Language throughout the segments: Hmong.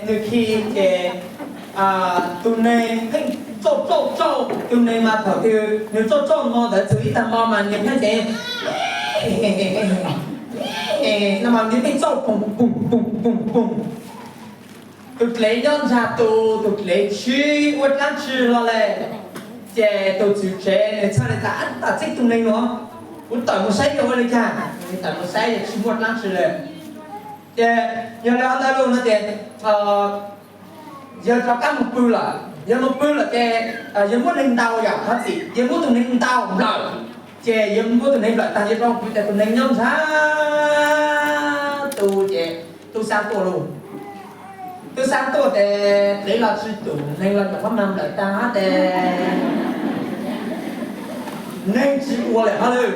Nws khi ces tus neeg pheej tsauj tsauj tsauj, tus neeg mas thaum twg nws tsauj tsauj hmo ntawd txog ib tag hmo mas nws pheej ces no mas nws pheej tsauj poog poog poog poog poog. Tus dlev nyob ntsag tus, tus dlev tsis ua dlaab tsi hlo le. Ces tus tswv tsev nws txhaj le tas, Ab, txij tus neeg no kuv tawm mus saib yog ua li cas. Nws tawm mus saib yog tsis muaj dlaab tsi le. Ces yog li hov ntawd lug no ces yawg rov qab mus pw lawm. Yawg mus pw lawm ces yawg muab neeg ntaus yom, thov txim, yawg muab tus neeg ntaus nplawm. Ces yawg muab tus neeg nplawm tag, yawg rov pw ces tus neeg nyob ntsag tus ces tub sab tuaj lauj. Tub sab tuaj ces dlev los tsis tum, neeg los nyuam qhuav mag nplawm tag ces neeg tsis ua lawm hov lawm.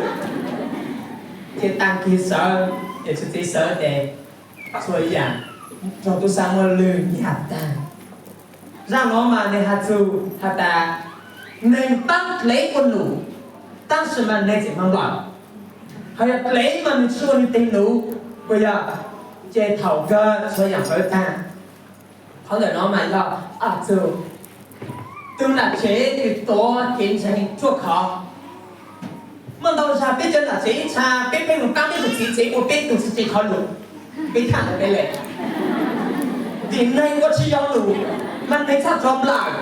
Ces tag kis sawv, ces txhua txiv sawv ces txhua yam raug tub sab muab lwg nyag tag. Zaj no mas nws has txug has tas neeg paab dlev ua num, tab sis mas neeg tseem mag nplawm. Hos yog dlev mas nws tsis ua nws teg num, puas yog? Ces thaum kawg txhua yam sawv tag. Qhov ntawm no mas yog txug tug nam tsev kws tuav kev ntseeg ruaj khov. Muaj ntau zag peb cov nam tsev ib txha peb pheej mus paab peb tug txiv tsev ua peb tug txiv tsev qhov lus, peb tham ntawd peb le, vim neeg ua tsis yog lus, mas neeg txhaj rov nplawm.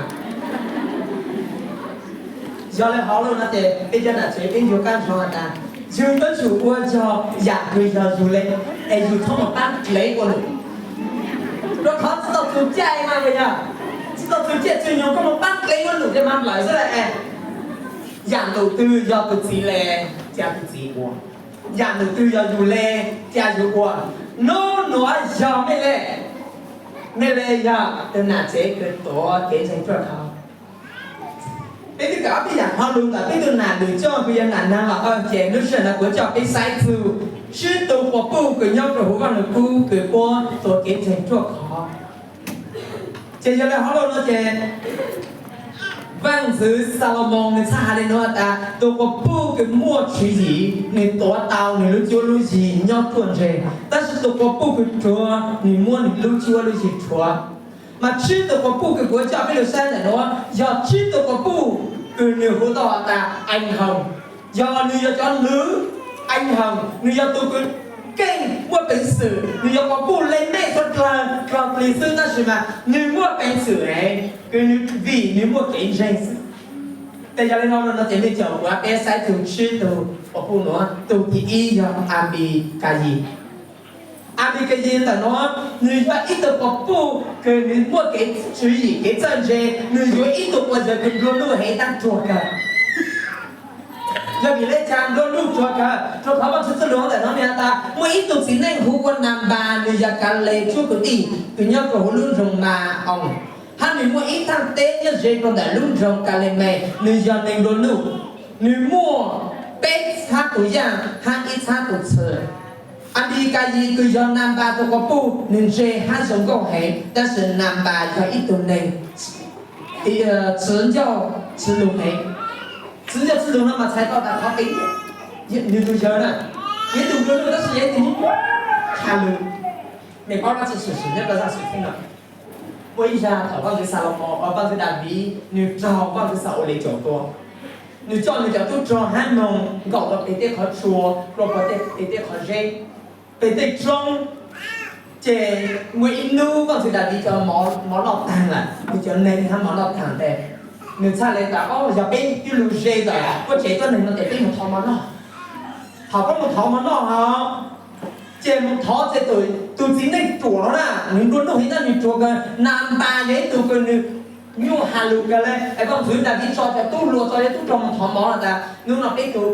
Yog le hov lawm no ces peb cov nam tsev peb ncuag kab nrho has tas, yug yuav tsum ua yog yam kws yog yug le, es yug txhob mus paab dlev ua num. Rua qhov tsi tau txug caij mas yog, tsi tau txug caij txug nyoog koj mus paab dlev ua num ces mag nplawm xwb las. Yam num twg yog tug txiv le, ca tug txiv ua. Yam num twg yog yug le, ca yug ua. Nub nuav yog mej le, mej le yog tug nam tsev kws tuav kev ntseeg ruaj khov. Peb twb kawm ob peb yam qhov lus ntawm peb tug nam lwm coj kws yog nam nag los tau ces lub sij hawm no kuv coj peb saib txug sib tug quas puj kws nyob rua huv Vaaj Lug Kub kws puab tuav kev ntseeg ruaj khov. Ces yog le hov lawm no ces Vaaj Ntxwv Xalumoos nws txhaj has le nuav tas, tug quas puj kws muaj tswv yim nws tuav tau nws lub cuab lub yig nyob ruaj ntseg, tab sis tug quas puj kws rhuav nws muab nws lub cuab lub yig rhuav. Mas tsib tug quas puj kws kuv coj peb lug saib ntawm nuav yog tsib tug quas puj kws nws hu tau has tas Ees Hoos. Yog nws yog cov lwv, Ees Hoos nws yog tug kws keej muaj peev xwm, nws yog quas puj le mej suav dlawg dlog plig xwb tab sis mas nws muaj peev xwm es kws nws vim nws muaj kev ntseeg xwb. Ces yog le no no ces mej caum kuv peb saib txug tsib tug quas puj nuav, tug thib ib yog Anpikayis. Anpikayis ntawm nuav nws yog ib tug quas puj kws nws muaj kev tswv yim kev txawj ntse, nws yuav ib tug quas yawg kws nplua nuj heev tab ruag kawg. Yog vim le caag nplua nuj ruag kawg? Rua qhov Vaajtswv txuj lug ntawm no nws has tas muaj ib tug txiv neej hu ua Nanpas, nws yog Kaleb tug kwv tij kws nyob rua huv lub nroog Mas Oos, hab nws muaj ib thaaj teb nyob ze rua ntawm lub nroog Kalemes, nws yog neeg nplua nuj. Nws muaj peb txhab tug yaaj hab ib txhab tug txhw. Anpikayis kws yog Nanpas tug quas puj nws ntse hab zoo nkauj heev, tab sis Nanpas yog ib tug neeg txwv ncauj txwv lug heev. Txwv ncauj txwv lug no mas txhais tau tas qhov kev, nwg tug yawg na, yog ib tug nplua nuj tab sis yog ib tug muaj ha lug. Mej paub dlaab tsi tshwm sim nyob rua zaj xwm txheej no? Muaj ib zag thaum Vaajtswv Xalumoos, Vaajtswv Daviv nws raug Vaajtswv Xa-ules caum tua, nws coj nws cov tub rog hab noog nkaum rua peg tej qhov tsua, rua peg tej qhov zeb, peg tej roob. Ces muaj ib nub Vaajtswv Daviv cov mov loj taag lawm, nws cov neeg hab mov loj taag tes nws txhaj le tas, o, yog peb twb lug ze lawm, puab tsev tuab neeg no tes peb mus thov mov noj. Thaum puab mus thov mov noj hos, ces mus thov ces tus txiv neej ruam no na, nws nplua nuj heev tab nws ruam kawg. Nanpas yog ib tug kws nws nyuaj ha lug kawg le, es Vaajtswv Daviv tso cov tub hluas tso cov tub rog mus thov mov no tas, nub no peb tug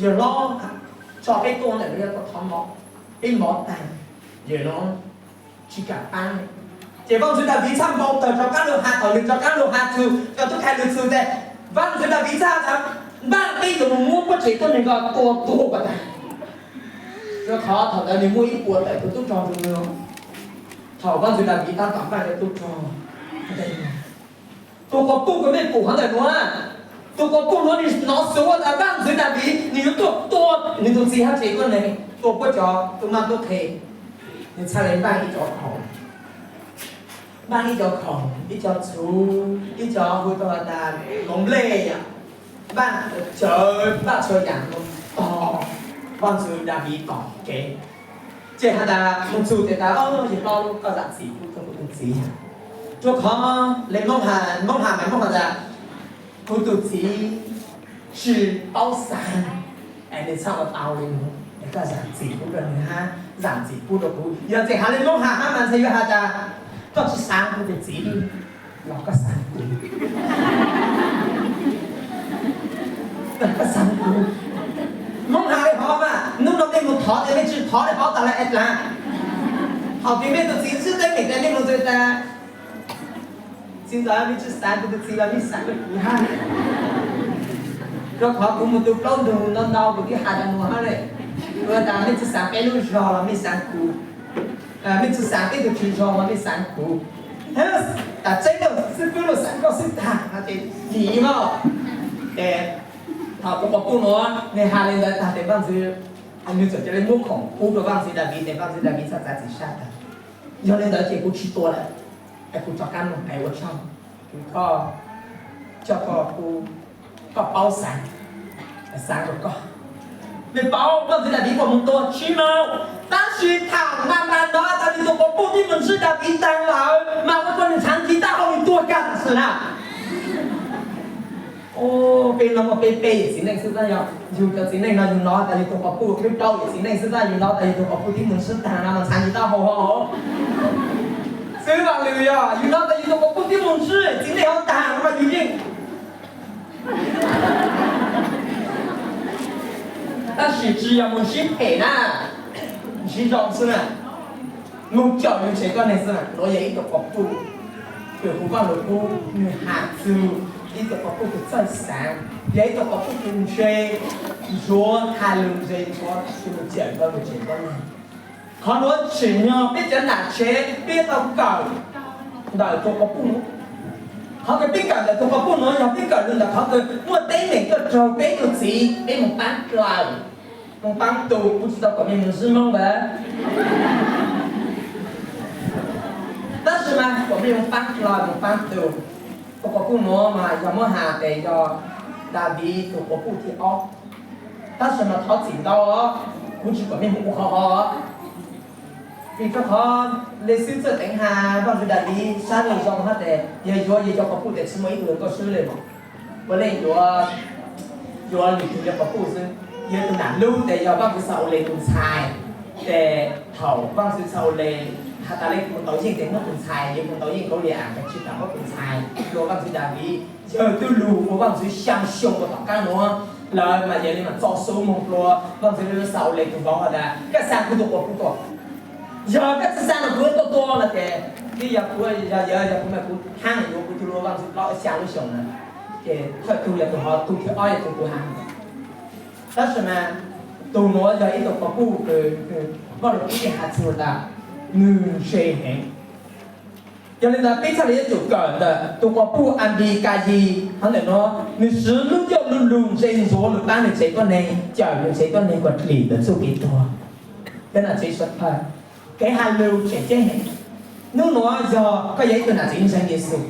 yawg hlob tso peb tuaj ntawm no yog thov mov, peb mov taag, yawg no tsi kam paab. Ces Vaajtswv Daviv txhaj npau taws rov qaab lug has, thaum nws rov qaab lug has txug cov tub thais lwm txwv tes, Vaajtswv Daviv txhaj tas, npaaj peb yuav mus muab puab tsev tuab neeg ko tua tuag taag, rua qhov thaum ntawd nws muaj ib puas tawm tug tub rog rua nws. Thaum Vaajtswv Daviv taab tom npaaj cov tub rog, tug quas puj kws mej pum hov ntawm nuav, tug quas puj nuav nws nov xwv tas Vaajtswv Daviv nws yuav tuaj tua nws tug txiv hab tsev tuab neeg, tua puab cov tub mab tub qhe, nws txhaj le npaaj ib cov qhov. npaj ib co khoom, ib co txhuv, ib co hu tau has tas koom nplej, npaj cawv, npaj txhua yam mus tos Vaj Ntxwv Daviv tom kev. Ces has tas mus txug ces tas, Yawg Hlob, koj zam txim pub rau kuv tus txiv. Rua qhov le Moob has, Moob has mas Moob has tas kuv tus txiv tsis paub xaav, es nws txhaj ua tau le nuav, es koj zam txim pub rau nws hab, zam txim pub rau kuv. Yog txawm has le Moob has hab mas ntxhais yuav has tas, Koj tsis xaav kuv tus txiv los koj xaav kuv. Koj xaav kuv. Moob has le hov mas, hnub no mej mus thov tes mej tsis thov le hov tas le es dlaag. Thaum twg mej tus txiv ntsib teeb meem tes mej mus ntxwv tas, Txiv ntxawm, mej tsis xaav kuv tus txiv los mej xaav kuv hab. Rua qhov kuv mus tu plaub ntug ntau ntau kuv twb has tas nuav hab le. Kuv tas mej tsis xaav peb lub zog los mej xaav kuv, mej tsis xaav peb tug tswv zog los mej xaav kuv. Tas tseeb lawm, xib fwb lug xaav koj xwb tag no ces dim mog. Ces thaum tus quas puj nuav nwg has le ntawd tag tes Vaaj Ntxwv, nwg txawm ca le muab khoom pub rua Vaaj Ntxwv Daviv tes Vaaj Ntxwv Daviv txhad txav txim sab tas, Yog le ntawd ces kuv tsis tua lawm, es kuv rov qab moog es ua tsaug, kuv coj koj pub, koj paub xaav, xaav rua koj. Mej paub Vaaj Ntxwv Daviv puas moog tua? Tsis moog. Tab sis thaum nta npa no tas le tus quas puj twb moog ntsib Daviv taag lawm mas ua rua nwg ntshav nti taub hau nwg tuag kag tam sim na. Peb no muaj peb peb yawm txiv neej xwb tab yog yug cov txiv neej no yug nov tas yug tus quas puj, peb plaub yawm txiv neej xwb tab yug nov tas yug tus quas puj twb moog ntsib taag no mas ntshav nti taub hau hov. Xwb mas lwm yog yug nov tas yug tus quas puj twb moog ntsib txiv neej hov taag no mas yug yeej. Tab sis tsis yog moog ntsib phem na, ntsib zoo xwb na. Moog caum yug tsev koj neeg xwb na, nuav yog ib tug quas puj kws hu Vaaj Lug Kub, nwg has txug ib tug quas puj kws txawj xaav, yog ib tug quas puj kws ntse ntsuav, has lug ntse ntsuav, kws moog caum koj lug tsev koj neeg. Qhov nuav tsim nyog peb cov nam tsev peb tau kawm ntawm tus quas puj nuav. Qhov kws peb kawm ntawm tus quas puj nuav yog peb kawm lug ntawm qhov kws muaj teeb meem tuaj raug peb tug txiv, peb moog paab dlawg, moog paab tu, kuv tsis tau kom mej moog ntsib Moob lawm. Tab sis mas kom mej moog paab dlawg moog paab tu. Tus quas puj nuav mas yog muab has tes yog Daviv tus quas puj thib ob. Tab sis mas thov txim ntau, kuv tsis kom mej moog ua qhov hov. Vim rua qhov le xwb txawj teev has Vaaj Ntxwv Daviv sab lug zoo hab tes yog yuav yawg cov quas puj tes tsis muaj ib tug yuav tuaj swb le mas. Puav leej yuav, yuav lwm tug cov quas puj xwb. Yog tug nam lub tes yog Vaaj Ntxwv Xa-ules tus ntxhais, tes thaum Vaaj Ntxwv Xa-ules has tas le kuv tau yeej tes muab tus ntxhais, yog kuv tau yeej Kaub Li-as, koj tsis kam muab tus ntxhais dlua Vaaj Ntxwv Daviv. Yawg twb lug ua vaj ntxwv xyaa xyoo ua tom qaab nuav lawm mas yog le mas txoj xub moog dlua Vaaj Ntxwv Xa-ules tus vauv has tas koj xaa kuv tus quas puj tuaj. Yog koj tsis xaa no kuv yuav tuaj tua no ces, twb yog kuv, yog yawg, yog kuv mas kuv thaab yuav kuv tug dlua vaj ntxwv plaub xyaa lub xyoo na. Ces thawj tug yog tus hov, tug thib ob yog tug kuv has. Tab sis mas tug nuav yog ib tug quas puj kws Vaaj Lug Kub has txug tas nwg ntse heev. Yog le ntawd peb txhaj le yuav tsum kawm ntawm tus quas puj Anpikayis hov ntawm nuav, nwg swv lub ncauj lug lug ntse ntxuav lug paab nwg tsev tuab neeg, cawm nwg tsev tuab neeg kom dim ntawm txuj kev tuag. Peb nam tsev sawv dlawg, kev has lug tseem ceeb heev. Nub nuav yog koj yog ib tug nam tsev ntseeg Yexus,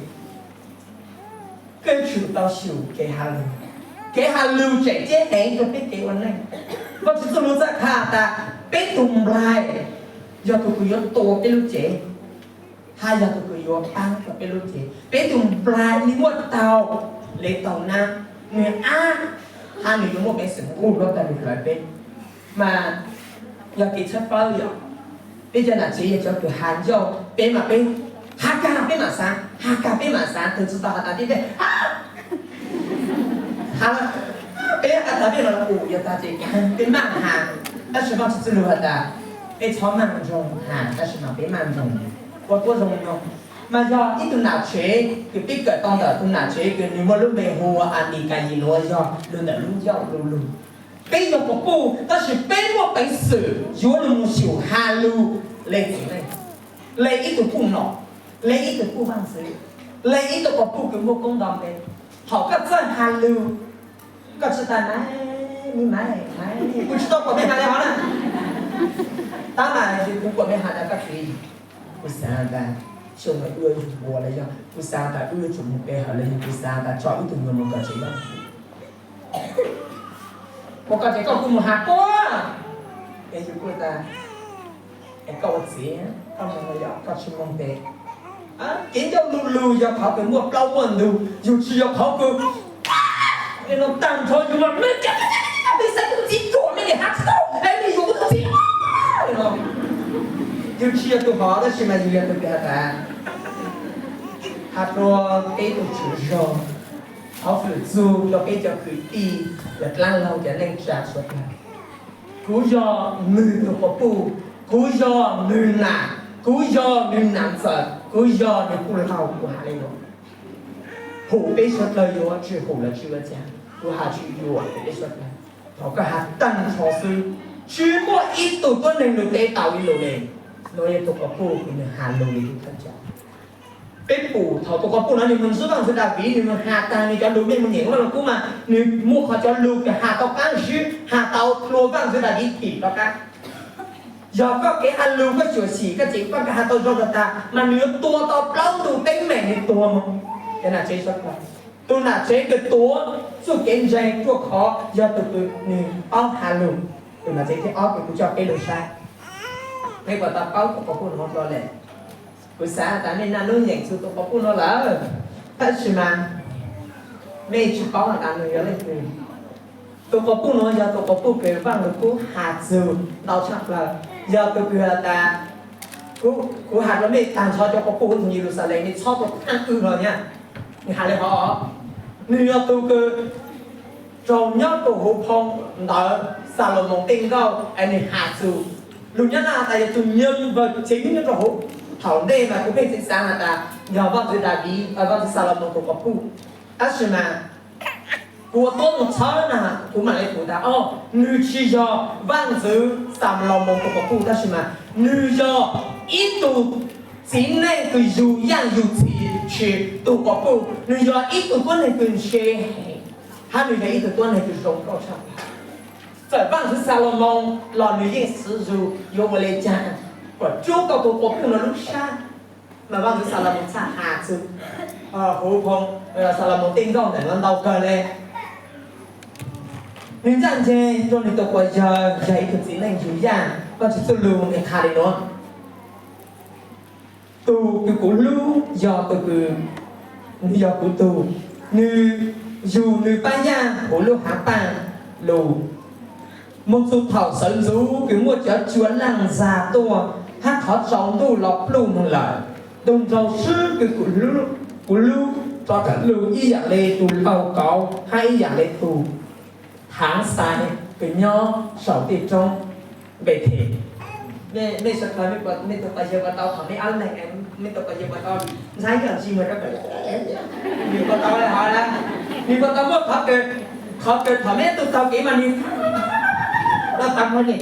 koj yuav tsum tau xyum kev has lug. Kev has lug tseem ceeb heev rua peb kev ua neej. Vaajtswv txuj lug txhaj has tas peb tug nplaig yog tug kws yuav tua peb lub cev, hab yog tug kws yuav paab rua peb lub cev. Peb tug nplaig le muaj taug, le taug nab, nwg ab, hab nwg yuav muaj peev xwm nquj luaj taag nwg hlawv peb. Mas yog kev tshawb fawb yog, peb cov nam tsev yog cov kws has ncauj, peb mas peb has kag peb mam xaav, has kag peb mam xaav, tug tsis tau has tas peb, peb has, peb has tas peb los ua yog tas ces kag peb maaj has. Tab sis Vaajtswv txuj lug has tas peb txhob maaj nroog has, tab sis mas peb maaj nroog ua tuab zoo nyoog. Mas yog ib tug nam tsev kws peb kawm tau ntawm tug nam tsev kws nwg muaj lub npe hu ua Anpikayis nuav yog lug ntawm lub ncauj lug lug. Peb yog quas puj tab sis peb muaj peev xwm yuav lug moog xyum has lug le txiv neej, le ib tug puj nom, le ib tug puj vaaj ntxwv, le ib tug quas puj kws muaj koob nto npe. Thaum koj txawj has lug, koj tsis tas na, mi ma, kuv tsis tau kuas mej has le hov na. Tab mas kuv kuas mej has tas koj txiv, kuv xaav tas xyoo no wb yuav yug ua los yog kuv xav tas wb yuav tsum mus pe hawm los yog kuv xav tas tso wb tug me nyuam mus kawm tsev Vajtswv. Mus kawm tsev koj kuj mus has puab. Es yus kuj tas, es koj ua txiv, koj mus no yog koj tsis mus tes. Kev ncauj lug lug yog qhov kws muaj plaub muaj ntug, yus tsis yog qhov kws li no tag nrho yus mas me, peb xav kuv txiv ruam me nim has tau es me yuav kuv txiv no. Yus tsis yog tus hov tab sis mas yus yog tus kws has tas, has rua peb tus tswv zog, thov fwm txug rua peb cov kwv tij, cov dlaab laug, cov neej tsa suav dlawg. Kuv yog nwg tus quas puj, kuv yog nwg nam, kuv yog nwg nam ntxawm, kuv yog nwg puj laug, kuv has le nuav. Hum peb suav dlawg yuav tsi hum los tsi ua cas, kuv has tsi yuam peb suav dlawg. Thaum koj has tag nrho xwb, tsi muaj ib tug tuab neeg lug teb tau ib lus le. Nuav yog tus quas puj kws nwg has lug le tus thawj coj. Peb pum thaum tus quas puj nuav nwg moog ntsuab Vaajtswv Daviv, nwg moog has taag nwg cov lug mej moog nyeem Vaaj Lug Kub mas nwg muaj qhov cov lug kws has tau qaab zib, has tau dlua Vaajtswv Daviv thim rov qaab. Yog koj kev has lug koj xyuam xim koj tseem koj has tau zoo rua tag mas nwg yuav tua tau plaub tug teeb meem nwg tuag moog. Cov nam tsev, tus nam tsev kws tuav txuj kev ntseeg ruaj khov yog tus kws nwg paub has lug. Tus nam tsev thib ob kws kuv coj peb lug saib, peb puas tau paub tus quas puj nuav dlua le? Kuv xav tas mej naj nub nyeem txug tus quas puj nuav lawm, tab sis mas mej tsi paub has tas nwg yog leej twg. Tus quas puj nuav yog tus quas puj kws Vaaj Lug Kub has txug ntau tshaj plawg, yog tus kws has tas, kuv has rua mej taag nrho cov quas puj huv Yeluxalees, mej txhob tua thaaj wb hlo nyab. Nwg has le hov, nwg yog tus kws raug nyob rua huv phoo ntawv Xalumoos tej nkauj es nwg has txug lug nyab laj tas yog tus nyeej vawg ceev nyob rua huv. Thaum ntej mas kuv pheej tseem xaav has tas yog Vaajtswv Daviv, Vaajtswv Xalumoos tus quas puj, tab sis mas kuv ua tuab moog txhawb na, kuv mam le pum tas o, nwg tsi yog Vaajtswv Xalumoos tus quas puj, tab sis mas nwg yog ib tug txiv neej kws yug yaaj yug txhis tsi tus quas puj, nwg yog ib tug tuab neeg kws ntse heev, hab nwg yog ib tug tuab neeg kws zoo nkauj tshaj plaws. Txawm Vaajtswv Xalumoos los nwg yeej xwv zug yuav ua le caag kom rub tau tus quas puj nuav lub sab. Mas Vaajtswv Xalumoos txhaj has txug huv phoo Xalumoos tej nkauj ntawm nuav ntau kawg le. Nwg ncaaj nceeg rua nwg tus quas yawg, yog ib tug txiv neej yug yaaj. Vaajtswv txuj lug nwg qha le nuav: Tug kws kuv hlub yog tug kws, nwg yog kuv tug, nwg yug nwg paab yaaj huv lub haav paaj lug. Moog txug thaum sawv ntxuv kws muaj cov cua laaj ntxag tuaj hab qhov tsaus ntuj los pluj moog lawm, tug nraug swb kws kuv hlub rov qab lug ib yaam le tug laug kauv hab ib yaam le tug thaav xais kws nyob saum tej roob Npethes. Mej sawv dlawg, mej tus quas yawg puas tau thaum mej ob leeg, mej tus quas yawg puas tau ntxhab yog tsi mas rau kawm, nwg puas tau le hov na? Nwg puas tau muaj qhov kawg, qhov kawg thaum mej tug taug kev mas nwg tau tag nrho ne?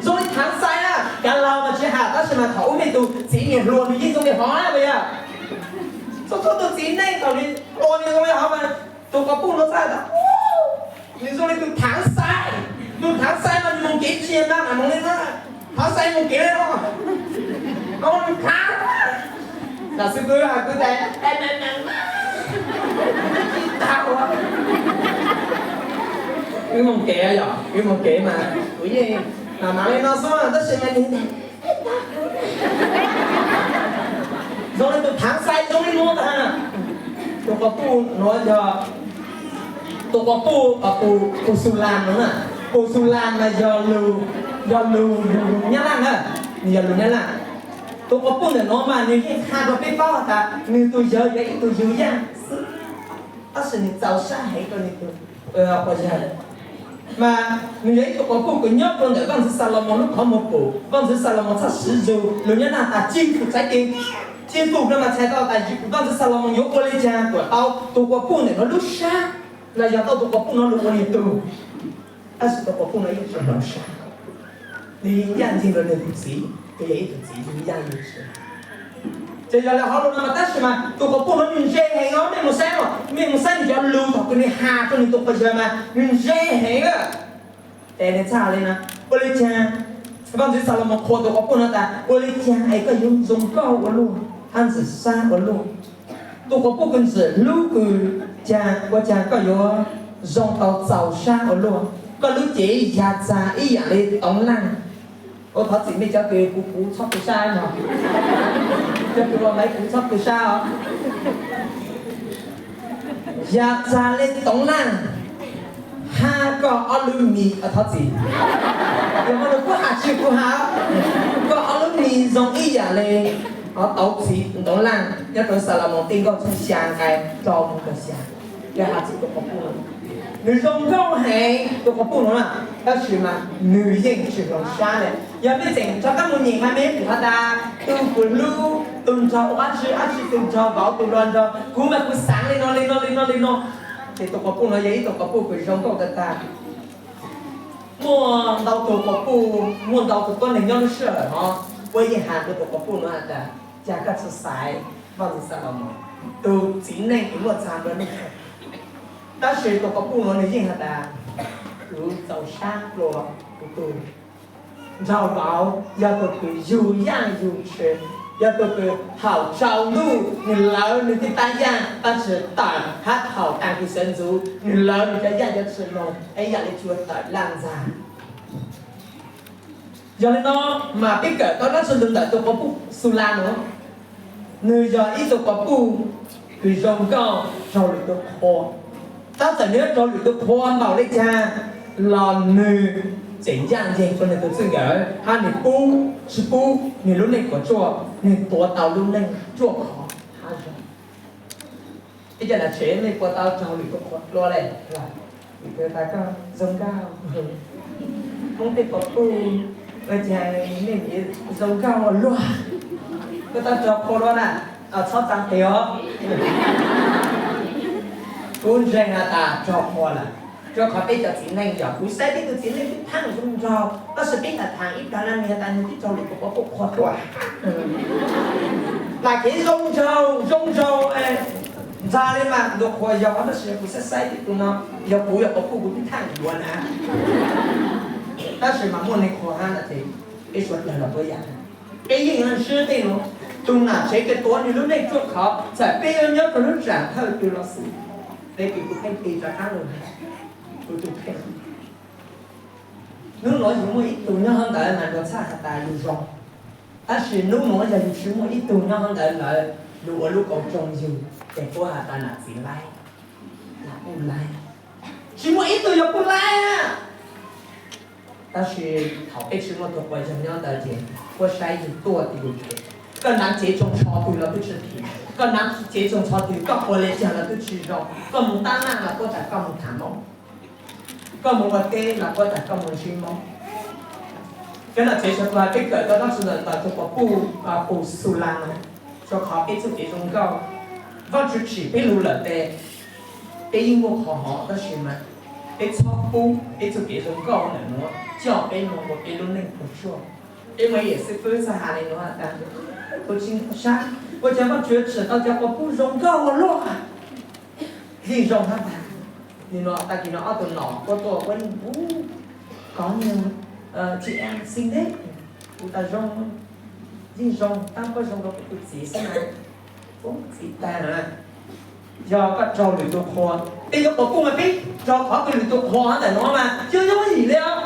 Zoo le thaav xais na, cov laug mas tsi has, tab sis mas thaum ub mej tug txiv nwg hluas nwg yeej zoo le hov na puas yog? Txhua txhua tug txiv neej thaum nwg hluas nwg zoo le hov mas tus quas puj nuav txhaj tas nwg zoo le tug thaav xais. Tug thaav xais mas nwg moog kev tsi na, moog le na, thaav xais moog kev le no, nwg thaav. Lam xwb kws has kws tas, tsis tau, wb moog kev yog wb moog kev mas kuv yeej mam mam le no xwb tab sis mas nwg zoo le tug thaav xais zoo le nuav tag. Tus quas puj nuav yog tus quas puj, Pus Xus Las nuav na. Pus Xus Las mas yog lug, yog lug, lug Nyab Laj na, nwg yog lug Nyab Laj. Tus quas puj ntawm nuav mas nwg yeej qha rua peb paub has tas nwg tug yawg yog ib tug yug yaaj xwb, tab sis nwg txaus sab heev rua nwg tug quas yawg. Mas nwg yog ib tug quas puj kws nyob rua ntawm Vaajtswv Xalumoos lub qhov muag pum, Vaajtswv Xalumoos txhaj siv zug lug Nyab Laj tas chim fum txhais tes, chim fum no mas txhais tau tas Vaajtswv Xalumoos yuav ua le caag kuas tau tug quas puj ntawm nuav lub sab, los yog tau tug quas puj nuav lug ua nwg tug. Tab sis tus quas puj nuav yeej tsi tau sab, nwg yeej ncaaj nceeg rua nwg tug txiv, kws yog ib tug txiv yug yaaj yug txhis. Ces yog le hov lug no mas tab sis mas tus quas puj nuav nwg ntse heev os, mej moog saib, mej moog saib nwg cov lug thaum kws nwg has rua nwg tus quas yawg mas nwg ntse heev. Ces nwg txhaj le na, ua le caag Vaj ntxwv Xalumoos qhuas tus quas puj no tas, ua li cas es koj yuav zoo nkauj ua luaj, hab ntxim sab ua luaj? Tus quas puj kws ntxim hlub kws, ua cas koj yuav zoo tau txaus sab ua luaj? Koj lub cev yag txag ib yam li toov laj. Ua thov txim mej cov kws kuv puv txhob tu sab no, cov kws ua maiv puv txhob tu sab os. Yag txag li toov laj, hab koj ob lub mis, thov txim, yog koj lub kub has tsis kuv has, koj ob lub mis zoo ib yam li tauv txiv toov laj. Nyob rau Xalumoos Tej Nkauj tshooj xya nqai rau mus rau xya, yog has txug tus quas puj. Nwg zoo nkauj heev tus quas puj no na, tab sis mas nwg yeej tsis zoo sab le. Yog mej tseem rov qab mus nyeem mas mej pum has tas, tug kuv hlub, tug nrog ua dab tsi dab tsi, tug nrog vauv, tug nrog nrog kuv mas kuv xaav li no li no li no li no. Ces tus quas puj no yog ib tug quas puj kws zoo nkauj tag tag. Muaj ntau tug quas puj, muaj ntau tug tuab neeg nyob lub sij hawm no, puab yeej has rua tus quas puj no has tas, cas koj tsi xaiv Vaj ntxwv Xalumoos, tug txiv neej kws muaj txag nplua nuj? Tab sis tus quas puj no nwg yeej has tas, kuv txaus sab dlua kuv tug nraug vauv, yog tug kws yug yaj yug tshee, yog tug kws thaum tsaus ntuj nwg lawv nwg tej taab yaj taab tshee tawm, hab thaum taag kis sawv ntxuv nwg lawv nwg cov yaj cov tshee moog ib yam li cua tawm laj ntxag. Yog li no mas peb kawm tau dlaab tsi ntawm tus quas puj Xula no? Nwg yog ib tug quas puj kws zoo nkauj raug lwm tus qhuas. Tab txawm nwg raug lwm tus qhuas npaum le caag los nwg tseem ncaaj nceeg rua nwg tug txij nkawm, hab nwg pub tsi pub nwg lub neej puas tsuaj, nwg tuav tau lub neej ruaj khov hab zoo. Ib co nam tsev mej puas tau raug lwm tus qhuas dlua le? Koj zoo nkauj, Hmoob tej quas puj, ua cas mej zoo nkauj ua luaj? Koj tau raug qhuas dlua na? Txhob txav tes os. Kuv ntseeg has tas raug qhuas lawm, rua qhov peb cov txiv neej, yog kuv saib peb tug txiv neej peb thaam zoo nraug, tab sis peb thaam thaam ib plag na nwg has tas nwg twb raug lwm tus quas puj qhuas dlua. Lam kev zoo nraug zoo nraug ntxag le mas ntu qhuas yog, tab sis kuv saib saib peb tug no, yog kuv yog quas puj kuv twb thaam yuav na. Tab sis mas muaj neeg qhuas hab no ces peb suav dlawg los puab yaam, peb yeej yuav ntsib tej nuav. Tug nam tsev kws tuav nwg lub neej ruaj khov, txawm peb yuav nyob rua lub zam thawj twg los xij, peb kws kuv pheej tig rov qaab lug, kuv tug kheej. Hnub nuav yug muaj ib tug nyob hov ntawd mas luag txhaj has tas yug zoo, tab sis hnub nuav yog yug tsi muaj ib tug nyob hov ntawd lawm, lug ua lub kaum tsoo yug, ces puab has tas nam txiv laib, nam puj laib. Tsi muaj ib tug yog puj laib na. Tab sis thaum peb tsi muaj tug quas yug nyob ntawd ces puab saib yug tuaj twg, koj hnav cev tsoo tsho twg los twb tsi phim, koj hnav cev tsoo tsho twg, koj quas le caag los twb tsi zoo, koj moog tab laj los puab tas koj moog tham Moob, koj moog ua teb los puab tas koj moog ntsib Moob. Cov nam tsev, tsuav kuv has peb kawm tau dlaab tsi ntawm tus quas puj, quas puj Xula no, rua qhov peb txuj kev zoo nkauj, Vaajtswv tsim peb lug lawm tes peb yeej muaj qhov hov, tab sis mas peb txhob pub peb txuj kev zoo nkauj ntawm nuav coj peb moog ua peb lub neej puas tsuaj. Peb muaj ib yam xib fwb txhaj has le nuav tas, kuv tsi sab, ua cas Vaajtswv tsim tau cov quas puj zoo nkauj ua luaj, yeej zoo hab tas. Nwg nuav tag kis no ob tug nom puab tuaj puab yeej pub kov nwg, tsi xi neb, kuv tas zoo, yeej zoo, tab puab zoo rua kuv tug txiv xwb na, puab txiv tag na. Yog koj raug lwm tug qhuas, peb yuav quas puj mas peb raug qhov kws lwm tug qhuas ntawm nuav mas yog yooj yim le os.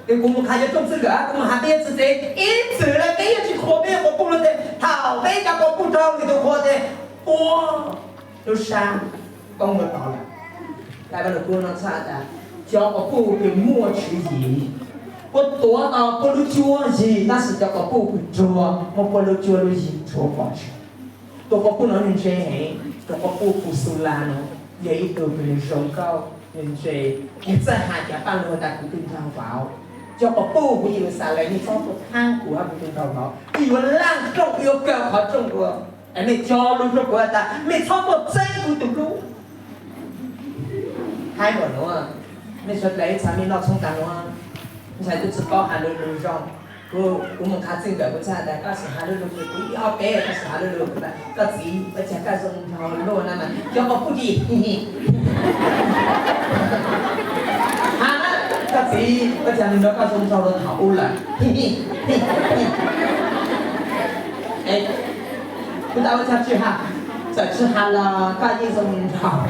Es kuv moog qha yuav rooj txwj nkawm, kuv moog has peb yuav txwv tsev ib txwm le peb yuav tsi qhuas peb yuav quas puj le tes thaum peb cov quas puj raug lwm tug qhuas tes puab lub sab koob ua tod lawm. Lais Vaaj Lug Kub no txhaj tas, cov quas puj kws muaj tswv yim, puab tuav tau puab lub cuab yig, tab sis cov quas puj kws ruag muab puab lub cuab lub yig rhuav pov tseg. Tus quas puj no nwg ntse heev, tus quas puj Xula no yog ib tug kws nwg zoo nkauj, nwg ntse, nwg txawj has cov paaj lug tas kuv tug nraug vauv, cov quas puj huv Yeluxalees, mej txhob tuaj thaab kuv hab kuv tug nraug vauv, kuv yuav laaj rooj, kuv yuav kaw qhov rooj dlua. Es mej cog lug rua kuv has tas mej txhob tuaj txeeb kuv tug hlub. Thaib npaum nuav, mej suav dlawg ib txha mej noj tshoob taag nuav, ntshai twb tsi paub has lug lug zoo. Kuv, kuv moog qha txij nkawm kuv txhaj has tas koj sim has lug lug, kuv ib ob peb koj sim has lug lug, koj txiv ua cas koj zoo nraug luaj na mas cov quas puj has na, koj Txiv, ua cas nws nrog koj zoo nraug rau thaum ub lawm? Kuv tau ua cas tsis has, txawm tsis has los koj yeej zoo nraug.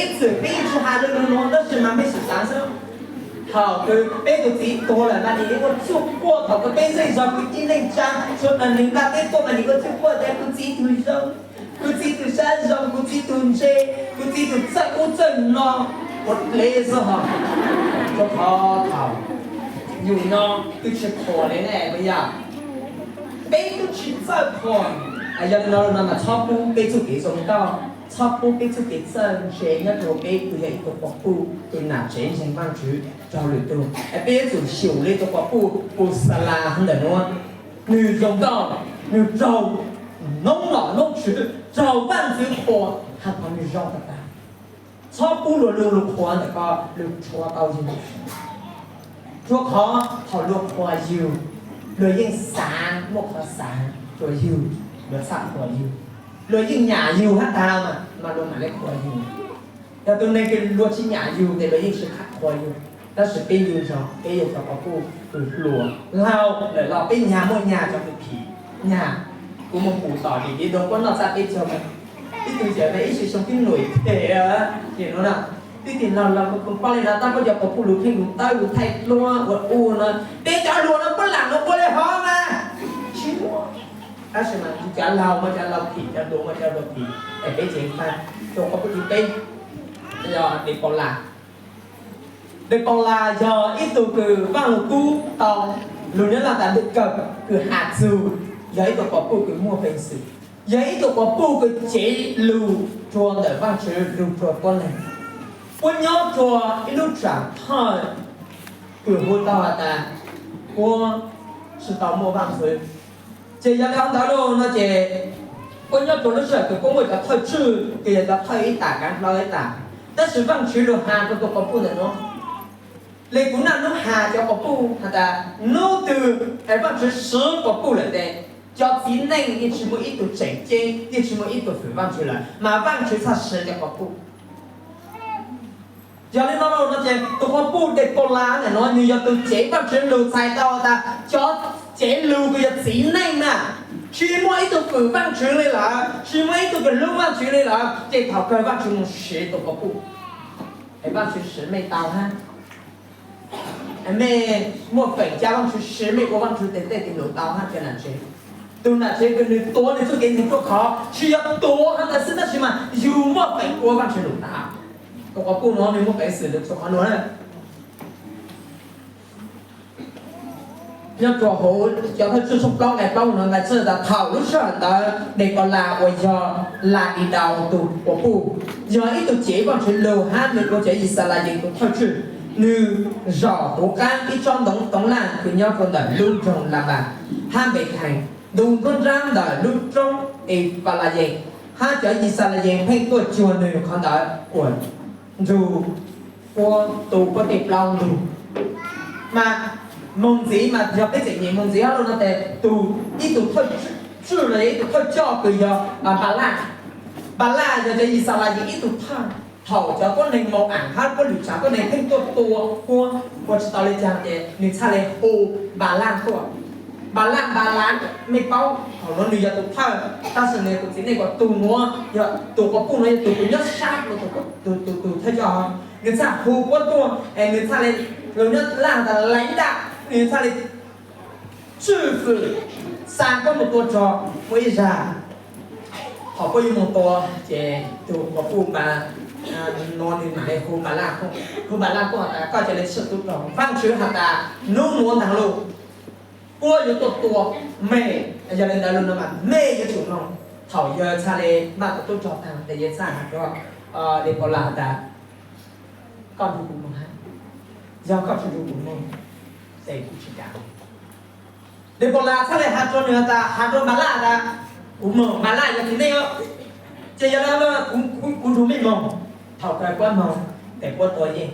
Ib txwm peb yeej tsis has lus lus nuav tab sis mas mej sim xaav xwb. Thaum kws peb tus txiv tuag lawm mas nim yeej ua txuj quaj, thaum kws peb zeej zog kwv tij neej tsaa, tsuav nws nqa peb tuaj mas nim ua txuj quaj tias kuv txiv tus zoo, kuv txiv tus sab zoo, kuv txiv tus ntse, kuv txiv tus txawj ub txawj no, ua dlev xwb hos. Rua qhov thaum yus nyob twb tsis qhuas li ne puas yog? Peb twb tsis txawj qhuas. Yog li no no mas txhob pub peb txuj kev zoo nkauj, txhob pub peb txuj kev txawj ntse nyob rua peb kws yog ib tug quas puj kws nam tsev ntseeg Vaajtswv raug lwm tug, es peb yuav tsum xyum li tus quas puj Puxalas ntawm nuav. Nwg zoo nkauj, nwg raug noob nom noob tswv, raug Vaajtswv qhuas, has qhov nwg zoo tag tag. Txhob pub luag lug lug qhuas ntawm koj lug rhuav tau yug. Rua qhov thaum luag qhuas yug, luag yeej xaav muaj qhov xaav rua yug, luag txhaj qhuas yug. Luag yeej nyam yug hab tag mas luag mam le qhuas yug. Yog tus neeg kws luag tsis nyam yug tes luag yeej tsis qhuas yug. Tab sis peb yug nrog peb yog cov quas puj kws hluas, laug lawm los peb nyag muaj nyag cov kws phim nyag. Kuv moog pum tom dim dim dua puab noj txaj peb caug, ib tug yawm mas ib sim xyoo twb nuam them no na. Twb tig laug laug kws paub le no tab puab cov quas puj lug pheej lug tawb lug thaij duab ua u no, peb cov hluas no puab lam no ua le hov mas tsis muaj. Tab sis mas cov laug muaj cov laug phim, cov hluas muaj cov hluas phim, es peb tseem faj. Tus quas puj thib peb yog Depaula. Depaula yog ib tug kws Vaaj Lug Kub tau lug nyob laj tas dej kawm kws has txug, yog ib tug quas puj kws muaj peev xwm, yog ib tug quas puj kws cev lug rua ntawm Vaajtswv lug rua tuab neeg. Puab nyob rua ib lub tsam thawj kws hu tau has tas puab tsis tau muaj vaaj txwv. Ces yog li ntawd lauj no ces puab nyob rua lub sij hawm kws puab muaj cov thawj tswj kws yog cov thawj ib tam kaav hlau ib tam. Tab sis Vaajtswv lug has rua tus quas puj ntawm nuav, le kuv naj nub has cov quas puj has tas nub twg es Vaajtswv swv quas puj lawm tes cov txiv neej yeej tsis muaj ib tug tseem ceeb, yeej tsis muaj ib tug fwm Vaajtswv lawm, mas Vaajtswv txhaj swv cov quas puj. Yog li no lauj no ces tus quas puj Depaula ntawm nuav nwg yog tus cev Vaajtswv lug txhais tau tas cov cev lug kws yog txiv neej na, tsis muaj ib tug fwm Vaajtswv le lawm, tsis muaj ib tug kws hlub Vaajtswv le lawm, ces thaum kawg Vaajtswv moog siv tus quas puj. Es Vaajtswv siv mej tau hab. Mej muaj feem ca Vaajtswv siv mej ua Vaajtswv tes tej tes lug tau hab cov nam tsev. Tus nam tsev kws nwg tuav nwg txuj kev ntseeg tuaj khov tsis yog tuav hab tas xwb tab sis mas yug muaj feem ua Vaajtswv lug tau. Tus quas puj nuav nwg muaj peev xwm lug txug qhov nuav na. Nyob rua huv cov thawj tswj tshooj plaub nqai plaub nuav nqai txwj tas thaum lub sij hawm ntawd Depaula uas yog Ladidau tus quas puj, yog ib tug cev Vaajtswv lug hab nwg ua cov Yixalayees tus thawj tswj. Nwg zaum huv qaab ib tsob ntoo toov laj kws nyob rua ntawm lub nroog Laba hab Npethaes, ntu nruab nrab ntawm lub roob Efalayees, hab cov Yixalayees pheej tuaj cuag nwg qhov ntawd kuas nrug puab tu puab tej plaub ntug. Mas moog ntxiv mas yog peb tseem nyem moog ntxiv hab lauj no tes tus, ib tug thawj tswj los yog ib tug thawj coj kws yog Npalaj. Npalaj yog cov Yixalayees ib tug thawj. Thaum cov tuab neeg Mau-am hab puab lwm tsaav tuab neeg pheej tuaj tua puab, ua tsis tau le caag ces nwg txhaj le hu Npalaj tuaj. Npalaj, Npalaj, mej paub thaum nuav nwg yog tus thawj, tab sis nwg tus txiv neej uas tug nuav yog tus quas puj nuav yog tug kws nyob sab tus, tus, tus thawj coj, nwg txhaj hu puab tuaj es nwg txhaj le, lug nyob laj tas laiv daj, nwg txhaj le tswj fwm xa puab moog tua rog. Muaj ib zag thaum puab yuav moog tua ces tus quas puj Npa, nuav nwg mam le hu Npalaj tuaj, hu Npalaj tuaj has tas koj ca le tswj tub rog. Vaajtswv has tas nub nuav ntaag lauj, puab yuav tuaj tua mej, yog le ntawd lug no mas mej yuav tsum moog. Thaum yawg txhaj le maj tau tub rog taag tes yawg txhaj has rua Depaula has tas koj nrug kuv moog hab, yog koj tsis nrug kuv moog tes kuv tsis kam. Depaula txhaj le has rua nwg has tas, has rua Npalaj tas kuv moog, Npalaj yog txiv neej os, ces yog le kuv, kuv nrug mej moog. Thaum kawg puab moog tes puab tua yeej.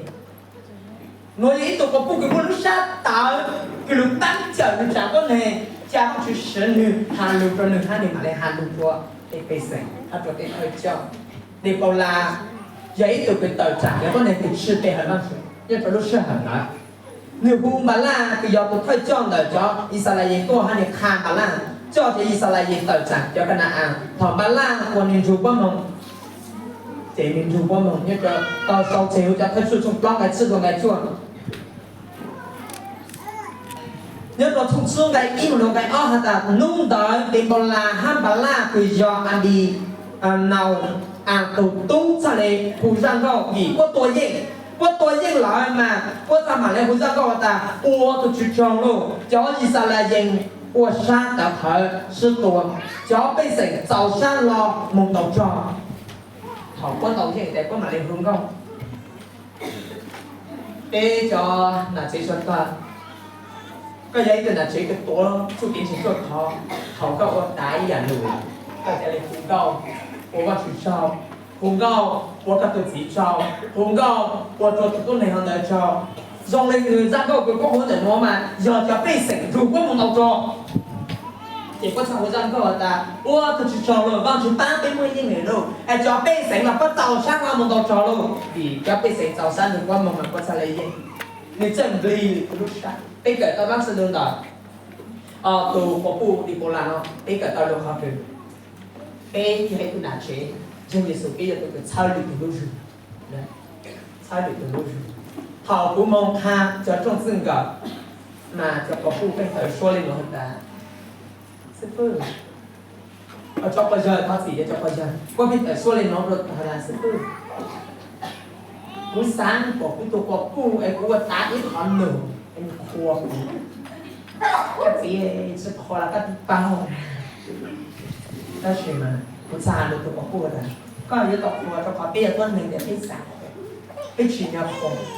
Nuav yog ib tug quas puj kws muaj lub sab tawv kws lug taab cawm nwg tsaav tuab neeg, ca Vaajtswv siv nwg has lug rua nwg hab nwg mam le has lug rua tej pej xeem hab rua tej thawj coj. Depaula yog ib tug kws tawm tsam cov tuab neeg kws tsi pe hawm Vaajtswv nyob rau lub sij hawm ntawd. Nwg hu Npalaj kws yog tus thawj coj ntawm cov Yixalayees tuaj hab nwg qha Npalaj coj cov Yixalayees tawm tsam cov Ka na-as. Thaum Npalaj ua nwg nrug puab moog, ces nwg nrug puab moog nyob rau, tau sau tseg huv cov Thawjtswj tshooj plaub nqai tsib rua nqai cuaj. Nyob rau tshooj tsib nqai ib moog rau nqai ob has tas, nub ntawd Denpaulas hab Npalaj kws yog Anpinaus, as tug tub txhaj le hu zaj nkauj vim puab tua yeej. Puab tua yeej lawm mas puab txhaj mam le hu zaj nkauj has tas, ua tug tsi tsaug lauj, cov Yixalayees ua sab tawv qhawv sib tua, cov pej xeem txaus sab hlo moog ntaus rog. Thaum puab tau yeej tes puab mam le hu nkauj. Peb cov nam tsev suav dlawg, koj yog ib tug nam tsev kws tuav txuj kev ntseeg tuaj khov, thaum koj ua tas ib yaam lug, koj ca le hu nkauj ua Vaajtswv tsaug, hu nkauj ua koj tug txiv tsaug, hu nkauj ua rua tug tuab neeg hov ntawd tsaug. Zoo le nwg zaj nkauj kws puab hu ntawm nuav mas yog cov pej xeem nrug puab moog ntaus rog. Ces puab txhaj hu zaj nkauj has tas, ua tug tsi tsaug lauj, Vaajtswv paab peb muaj yeej lawm lauj, es cov pej xeem los puab txaus sab hlo moog ntaus rog lauj, vim cov pej xeem txaus sab nrug puab moog mas puab txhaj le yeej. Nwg txawj nplig lwm lub sab. Peb kawm tau Vaajtswv lug ntawm tug quas puj Denpaulas no, peb kawm tau lug qhov kws peb yog ib tug nam tsev ntseeg Yexus, peb yog tug kws txhawb lwm tug lub zug. Txhawb lwm tug lub zug. Thaum kuv moog qha cov rooj txwj nkawm, mas cov quas puj pheej tawm suab le nuav has tas, xib fwb, cov quas yawg, thov txim, yog cov quas yawg, puab pheej tawm suab le nuav rua has tas, xib fwb, kuv xaav kom kuv tug quas puj es kuv ua tav ib qhov nug es nws qhuas kuv. Koj txiv, tsi qhuas los koj tub paug. Tab sis mas kuv txhaj has rua tug quas puj tas, koj yuav tau qhuas rua qhov peb yog tuab neeg tes peb xaav, peb tsim nyog qhuas.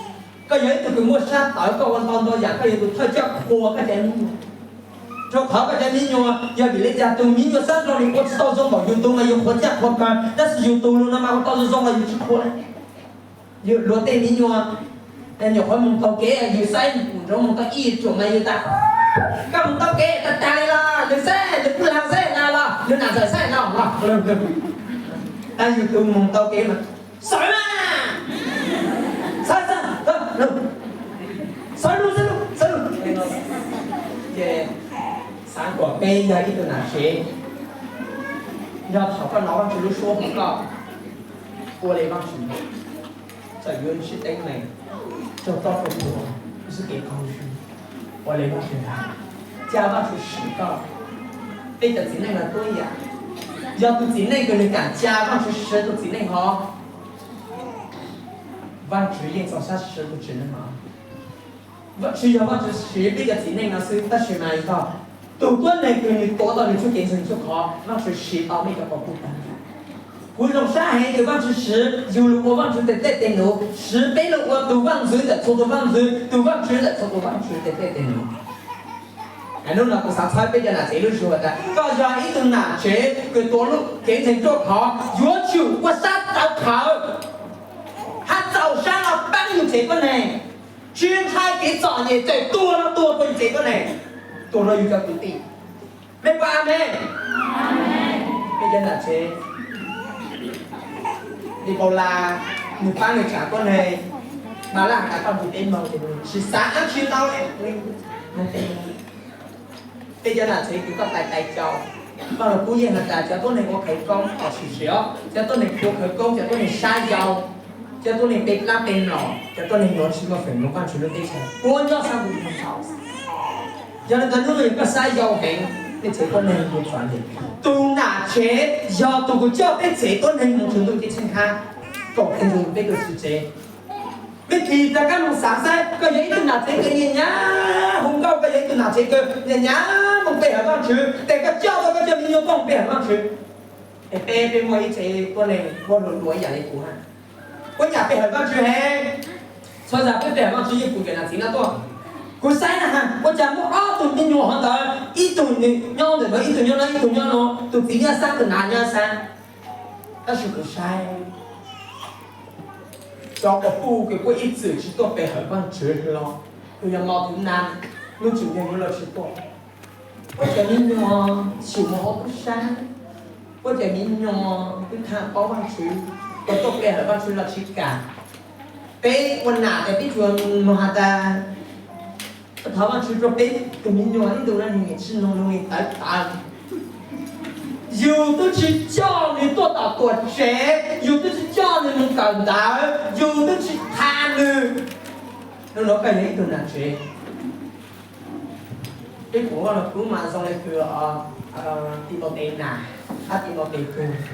Koj yog ib tug kws muaj sab tawv, koj ua ntau ntau yaam, koj yog tug thawj coj qhuas koj cov miv nyuas. Rua qhov koj cov miv nyuas, yog vim le caag tug miv nyuas sab nraud nws ua tsi tau zoo npaum yug tug mas yug qhuas caj qhuas kawg, tab sis yug tug lug no mas ua tau zoo zoo los yug tsi qhuas le. Yug luag tej miv nyuas, nyuam qhuav moog taug kev, yug saib nrov moog tau ib ruam mas yug tas, koj moog taug kev tag tag le los, lwm xeeb, lwm pwg lag xeeb na los, lwm nam ntxawm xeeb no los. Tab yug tug moog taug kev mas, sawv mas, sawv, sawv, sawv lug, sawv lug, sawv lug. Ces xaav kom peb yog ib tug nam tsev, yog thaum koj nov Vaajtswv lub suab hov koj ua le Vaajtswv, txawm yuav sib teeb meem, raug toj raug tuag, sib kev qaug zog, ua le Vaajtswv hab, ca Vaajtswv siv koj. Peb cov txiv neej los tuab yaam, yog tug txiv neej kws nwg kaam ca Vaajtswv siv tug txiv neej hov, Vaajtswv yeej txaus sab siv tug txiv neej hov. Tsi yog Vaajtswv siv peb cov txiv neej no xwb, tab sis mas yog tug tuab neeg kws nwg tuav tau nwg txuj kev ntseeg txuj khov, Vaajtswv siv tau mej cov quas puj tag. Kuv zoo sab heev kws Vaajtswv siv yug lug ua Vaajtswv tes tej tes num, siv peb lug ua tug vaaj ntxwv ntawm txhua tug vaaj ntxwv, tug vaajtswv ntawm txhua tug vaajtswv tes tej tes num. Hnub no kuv xaav txhawb peb cov nam tsev lub zug tas, koj yog ib tug nam tsev kws tuav txuj kev ntseeg tuaj khov, yuav tsum ua sab tawv qhawv hab txaus sab los paab yug tsev tuab neeg, tsi ntshai kev txom nyem txawm tuag los tuag rua yug tsev tuab neeg, tuag rua yug cov kwv tij. Mej pab amees? Peb cov nam tsev, Nipaula, nwg paab nwg tsaam tuab neeg, Npalaj has tas koj nrug peb moog, tsi xaav dlaab tsi tau le. Peb cov nam tsev kws koj tais tais cau, koj los kub yeej has tas cov tuab neeg ua khawv koob, sim sim os, cov tuab neeg ua khawv koob, cov tuab neeg sab yau, cov tuab neeg pe dlaab pe mlom, cov tuab neeg nuav tsi muaj feem moog Vaajtswv lub teb chaws, puab nyob sab ntuj moog tau. Yog le ntawd hnub no yog koj sab yau heev, peb tsev tuab neeg moog txom nyem. Tug nam tsev yog tug kws coj peb tsev tuab neeg moog txug ntuj ceeb tsheej hab, koom txug peb tug tswv tsev. Mej tig rov qaab moog xaav saib, koj yog ib tug nam tsev kws nyam nyam hu nkauj, koj yog ib tug nam tsev kws nyam nyam moog pe hawm Vaajtswv, tes koj coj tau koj cov miv nyuas moog pe hawm Vaajtswv. Es peb, peb muaj ib tsev tuab neeg muaj hluas hluas ib yam le kuv hab. Puab nyam pe hawm Vaajtswv heev. Txhua zag peb pe hawm Vaajtswv yeej pum cov nam txiv no tuaj. Kuv saib na has, ua cas muaj ob tug miv nyuas hov ntawd, ib tug nyob ntawm no, ib tug nyob no, ib tug nyob no, tug txiv nyob sab, tug nam nyob sab. Tab sis kuv saib cov quas puj kws puab ib txwm tsi tuaj pe hawm Vaajtswv hlo, kws yog mo kuv nam, hnub tseem yog yuav luag tsi tuaj. Puab cov miv nyuas xyum moog ua tub sab, puab cov miv nyuas twb thaam paub Vaajtswv, tuaj pe hawm Vajtswv los tsis kam. Peb ua nam es peb tsuas mloog has tas thov Vajtswv rau peb tus me nyuam ib ntus no nws niam tsis mloog, nws tawv tawv. Yus twb tsis coj nws tuaj tom tuam tsev, yus twb tsis coj nws mus kawm ntawv, yus twb tsis tham nws. Hnub no koj yog ib tug nam tsev. Peb pum Vajluskub mas zoo li kws Timautes nam hab Timautes tug.